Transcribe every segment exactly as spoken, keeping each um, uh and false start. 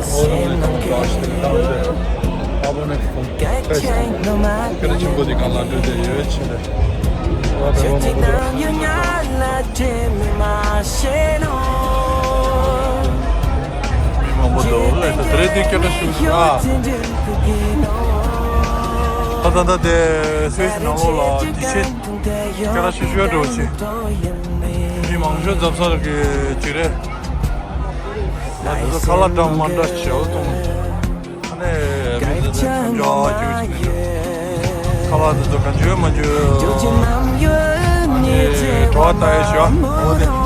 ཨོ་ལེ་ལེ། ཨ་བོ་ནེ་ཁོང་ཁ་ཆེན་ཆེན་པོ་འདི་གང་ལ་འགྲོ་བསྡད་ཡོད་ཆེ་ལེ། ཨོ་ལེ་ལེ། མི་མང་པོ་འདུག་ལེ། ད་དེ་རིང་འདི་སྐད་གྲགས་ཤིག་འདུག་ཨ། ད་ད་ད་དེ་སུད་སི་ནང་ལོགས་ལ་འདི་ཆེ་སྐད་གྲགས་ཤིག་ཤོས་འགྲོ་ཆེ། མི་མང་ཤོས་འཛོམས་ས་གི་ཅིག་རེད། ང་ཚོ་ཁ་ལག་འདྲ་མ་འདྲ་ཞེ་པོ་གཏོང་། ཨ་ནི་མི་ཚོ་ཚོ་འཇོག་བྱེད་ཀྱི་ཁ་ལག་དེ་ཚོ་ག་འཇུ་མ་འཇུ། ཨ་ནི་བྲོ་བ་ལྟ་ཡས་ཞོ། འོ་དེ། འོ་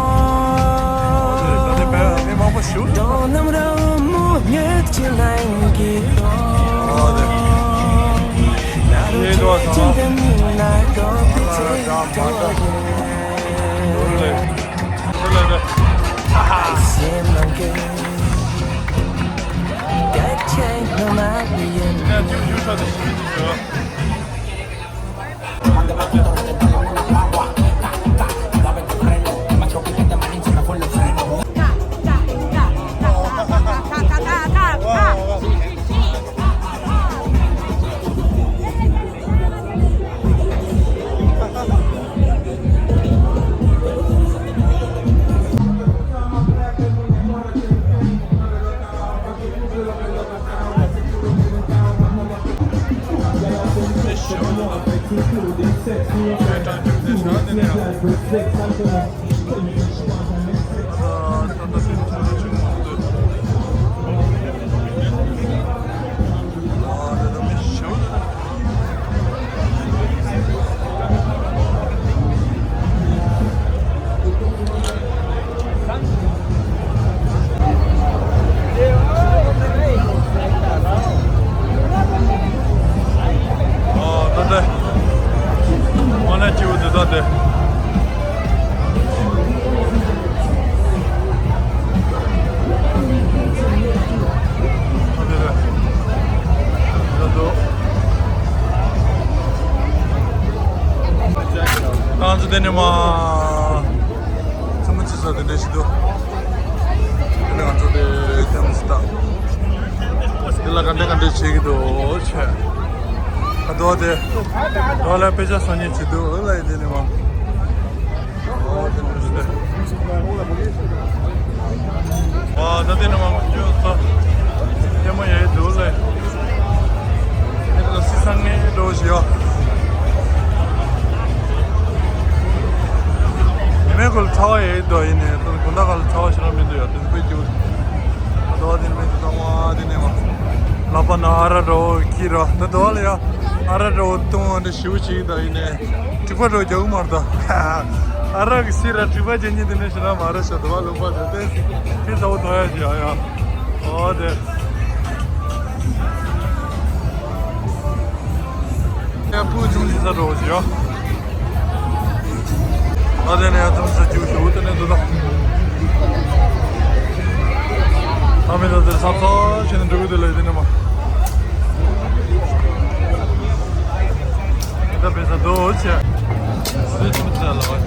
དེ་ད་ནི་བས་མི་མང་པོ་ཞུ། འོ་དེ། ཡེ་འགྲོ་སོང་། ཁ་ལག་འདྲ་མ་འདྲ། འོ་དེ། ཨོ། ད་ལྟ་ཨོ་ན་སྐྱིད་པོ་འདུག་ད་ལྟ། ཨ་དེ་རེད། ད་དུ། ང་ཚོ་དེ་ནས་མར་འཚམས་འདྲི་ས་དེ་འདྲ་ཞིག་འདུག་དེ་ནས་ང་ཚོ་དེ་འཚམས་འདྲི་ས། དེ་ལ་ག་འདྲ་ག་འདྲ་བྱེད་ཀྱི་འདུག་བྱས། ཨ་དོ་དེ། དོ་ལ་དཔེ་ཆ་བཟོ་མཁན་ཅིག་འདུག་ཨོ་ལ་ཡི་དེ་ནས་མར། ཨོ་དེ་འདྲ་ཞིག་ཨ་ད་དེ་ནས་མར་ང་ཚོ་ས་ལྟད་མོ་ཡོད་འདུག་ལེ། དེ་ལ་སི་སང་ངེ་འགྲོ་ཞིག་ཡོད། ཉི་མའི་གུང་ཚ་བ་ཡོད་འདུག་ཡིན་ནའི་དགོང་དག་ག་ལ་ཚ་བ་ཞེ་དྲག་མི་འདུག་ཡ། དེ་ཚོ་དཔེ་སྐྱིད་པོ། ད་དོ་དེ་ནས་མི་འདུག་ད་མ་དེ་ནས་མར་ལག་པ་ན་ཨ་ར་འདྲ་བོ་ཁྱེར་ར། ད་དོ་ལ་ཡ་ཨ་ར་འདྲ་བོ་བཏུང་བ་འདྲ་ཞེ་པོ་ཅིག་ད་ཡིན་ནའི། དྲེག་པ་འདྲ་བོ་རྒྱག་གི་མ་རེད་ད། ཨ་རག་གི་སི་ར་དྲེག་པ་རྒྱག་མཁན་དེ་འདྲ་ཞིག་རང་མ་རེད་ཤག་འདུག་བ། ལུང་པ་དེ་ཏོག་ཙམ་ཚ་བོ་གཏོང་ཡ་ཞིག་ཡ་ཡ། ཨོ་དེ། ཡ་སྤུ་གུ་འཚམས་འདྲི་ས་འདྲ་བོ་ཞིག་ཡ། ཨ་དེ་ནས་ཡ་འཚམས་འདྲི་ས་སྐྱིད་པོ་ཞིག་འདུག་ད། ཨ་མི་ད་དེར་སབ་སབ་བྱས་ནས་འགྲོ་གི་འདུག་ལ་དེ་ནས་མར། ད་བེ་ས་དོ་ཆེ། སུས་ཐུག་ཚ་ལ་བ།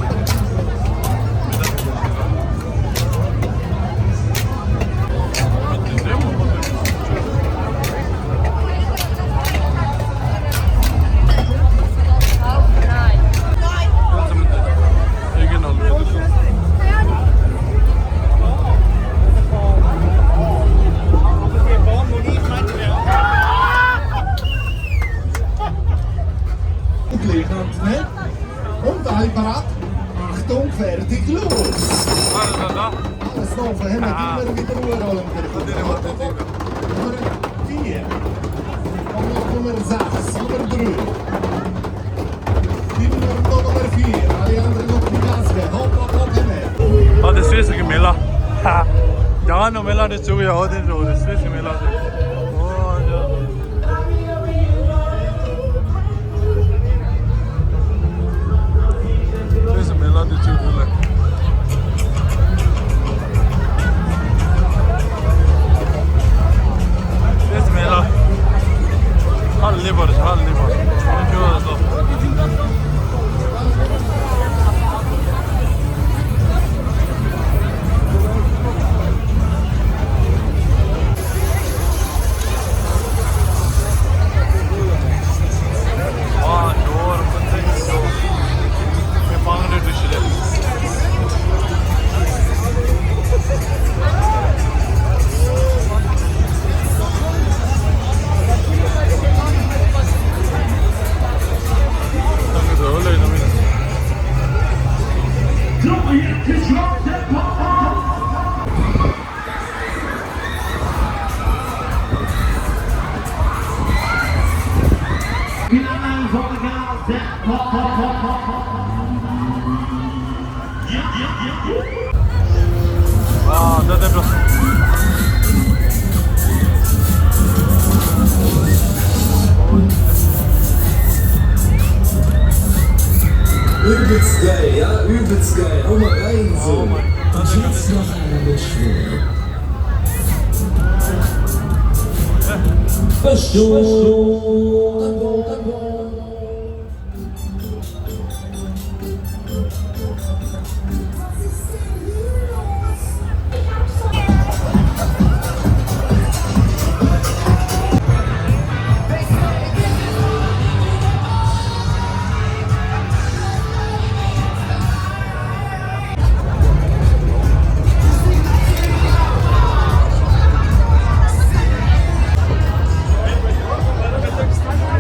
Gelegenheit, ne? Und Albrat, Achtung, fertig, los! Alles noch, wir haben immer wieder Ruhe, Roland. Nummer vier. Und noch Nummer sechs, Nummer drei. Nummer vier, Alejandro Pigasca, hopp, hopp, hopp, hopp. ཨ་དེ་སུད་སི་གི་མེ་ལ། རྒྱ་གར་ནང་མེ་ལ་དེ་བཙུགས་ཡོད། ཨོ་དེ་འགྲོ་དེ་སུད་སི་མེ་ལ་དེ། ཨོ་ཡ། ཁྱོད་སུ་མེ་ལ་དེ་བཙུགས་འདུག་ལེ། ཁྱོད་སུ་མེ་ལ། ཧ་ལས་པར་ཧ་ལས་པར་ཁྱོད་ཁྱོད་ལ་སོ། ཨ་ད་ད་འགྲོ། Übelst geil, ja, übelst geil. Hau mal rein, so. Oh mein Gott. Jetzt noch einer mitschwimmen. Verstehen.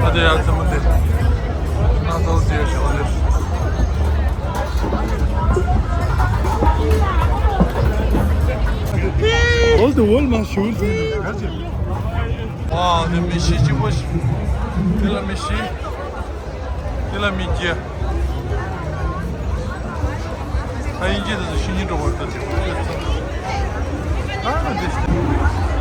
ཨ་དེ་ཡར་མཚན་མོ་དེ། ང་ཚོ་དེ་ཞོག་ལེ། All the world must shoot. ཨ་དེ་མི་ཤི་གཅིག་པོ་ཞིག་དེ་ལ་མི་ཤི། དེ་ལ་མི་སྐྱེ། ཨ་དབྱིན་ཇི་དེ་ཚོ་ཤི་ཉིན་འགྲོ་བར་ལྟ་ཅིག་ཨ་འདི།